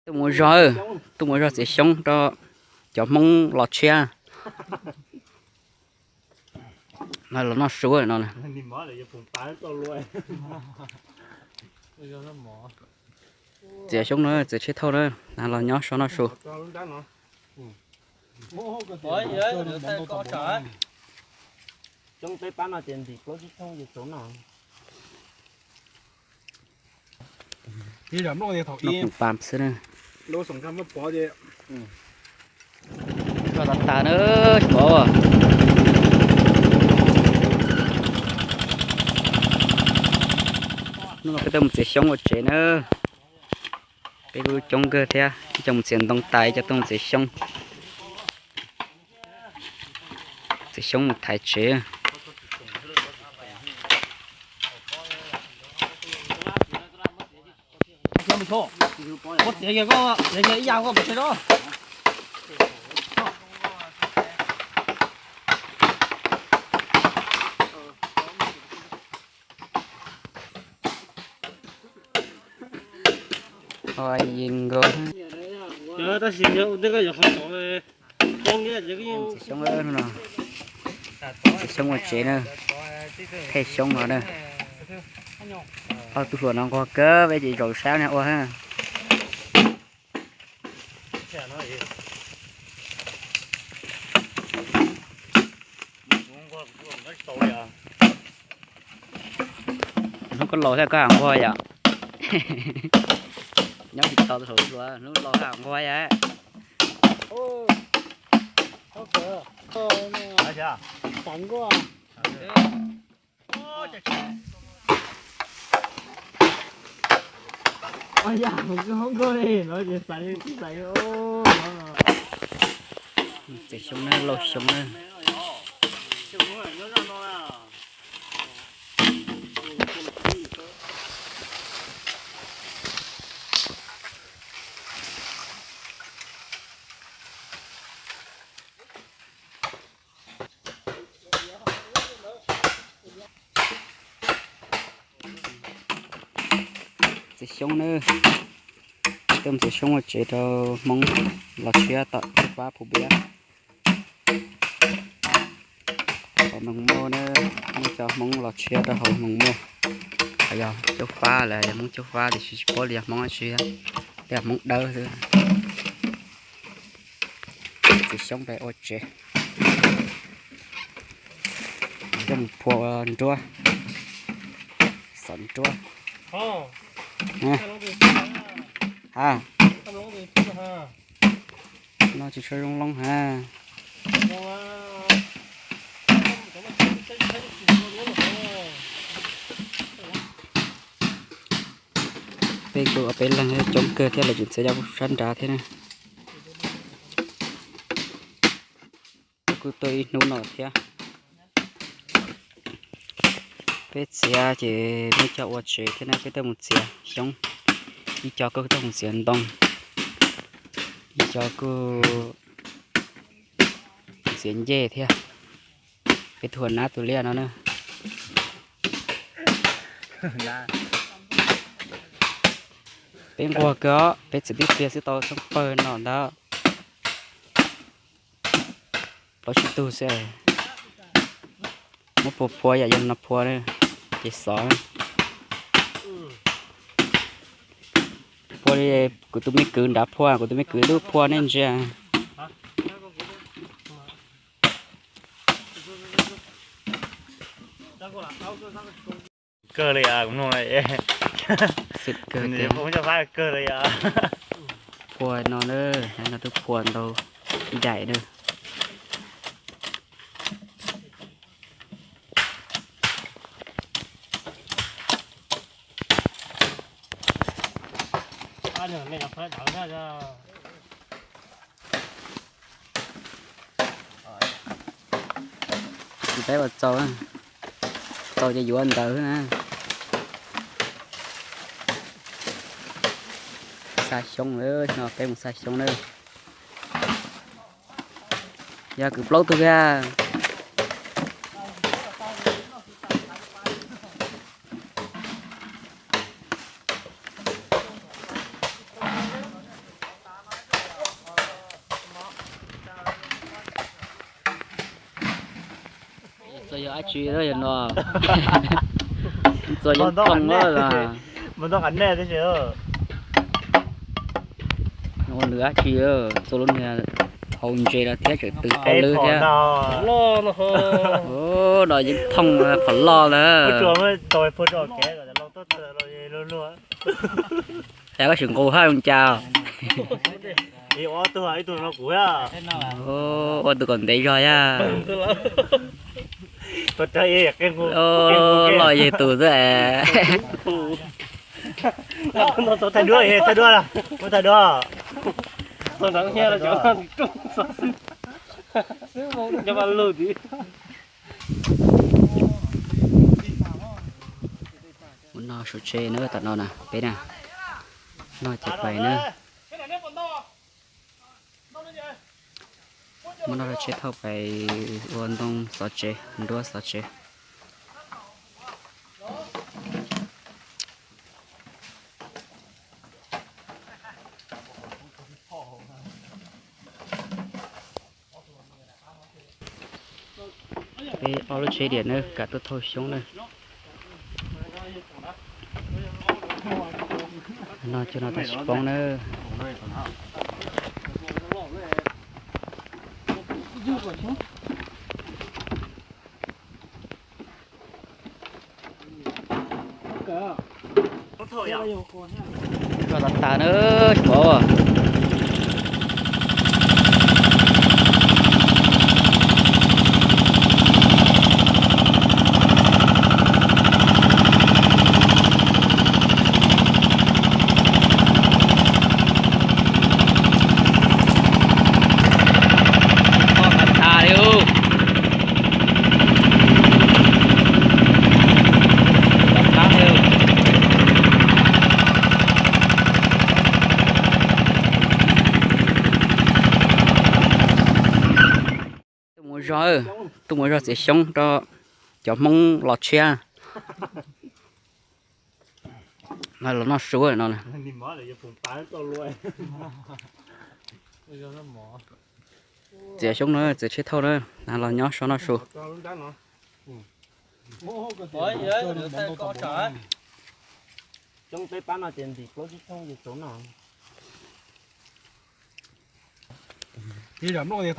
Tuaj mus zog, tuaj mus zog txiav xyoob rau cov Hmoob los tshiab. Los noj su no. Txiav xyoob na, txiav tshiab thauj na, los nyob so noj su. Noj pam xwb na. Koj tas tas na, tsis pom. Hnub no peb tuaj mus txiav xyoob ua tsev na. Peb kuj coob kawg thiab, ib co mus txiav ntoo tas, ib co tuaj mus txiav xyoob. Txiav xyoob mus thaiv tsev. Tab sis ua ntej koj yuav qhov tod, txiav xyoob no, txiav xyoob ua tsev na, thej xyoob no na. Ob tug hluas no nquag kawg, peb ces zaum sab no ua. Hnub koj laus thiab koj hais nquag yom? Nyob tsis tau tus hluas, hnub laus hais nquag yom? Txiav xyoob na, lauj xyoob na. Txiav xyoob na, tuaj txiav xyoob ua tsev rau Hmoob los tshiab tom Cauj Fab Phu Npiab. Hauv Moos Muaj na, muaj cov Hmoob los tshiab rau hauv Moos Muaj. Yog Cauj Fab los yog Hmoob Cauj Fab tiam sis tsis paub li yog Hmoob dab tsi, yog Hmoob Dawb xwb. Txiav xyoob pem ua tsev, coj mus phua nruab, xov nruab. Ha, no tsis tshua zoo loo ha. Peb kuj peb leeg coob kawg thiab, lawv tseem txiav cov sab nrad thiab na. Kuj tuaj ib hnub no thiab. Peb txiav ces muaj cov ua tsev thiab na, peb tuaj mus txiav xyoob, ib co kuj tuaj mus txiav ntoo, ib co kuj txiav ncej thiab. Peb tuaj nab tus liaj no na. Peb nquag kawg, peb txiav tib pliag xwb tau xyoob pawg no ntag. Plaub tsib tug xwb. Muab phua phua yam yog no phua, ces xov. Phua li kuv tus me kwv nrad phua, kuv tus me kwv lub phua nej ntsia. Kawg li, kuv mloog li. Xwm kawg tiag. Kawg li. Phua no na, no twb phua ntau ib daim na. Tsis peb ua txaus, txaus ces yuav ntawd na. Xa xyoob lawm no, peb mus xa xyoob na. Yog kwv plaub tug kiag. Yog dab tsi yog no? Txua yeeb thooj lawm. Ua nws dab tsi, txua lub niag hau ntses no thiab tseem tws tau lwb thiab. No yeeb thooj qhov loj lawm. Yog koj tsis nqus haj zoo cas. Ua tus kom ntev zog yaj. Loj yog tus xwb es. Thaij duab, thaij duab, muab thaij duab. Mus noj su tseg na, tam no na peb na, noj ces pais na. Muab noj su tseg thauj pais ua ntoo xov tsev, nruab xov tsev. Peb ob lub tsheb diam na, kam tuaj thauj xyoob na. No cov no tab sis poob na. Koj tas tas na, tsis pom. Tuaj mus zog, tuaj mus zog txiav xyoob rau cov Hmoob los tshiab. Los noj su no. Txiav xyoob na, txiav tsheb thauj na, los nyob so noj su.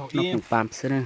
Noj pam xwb na.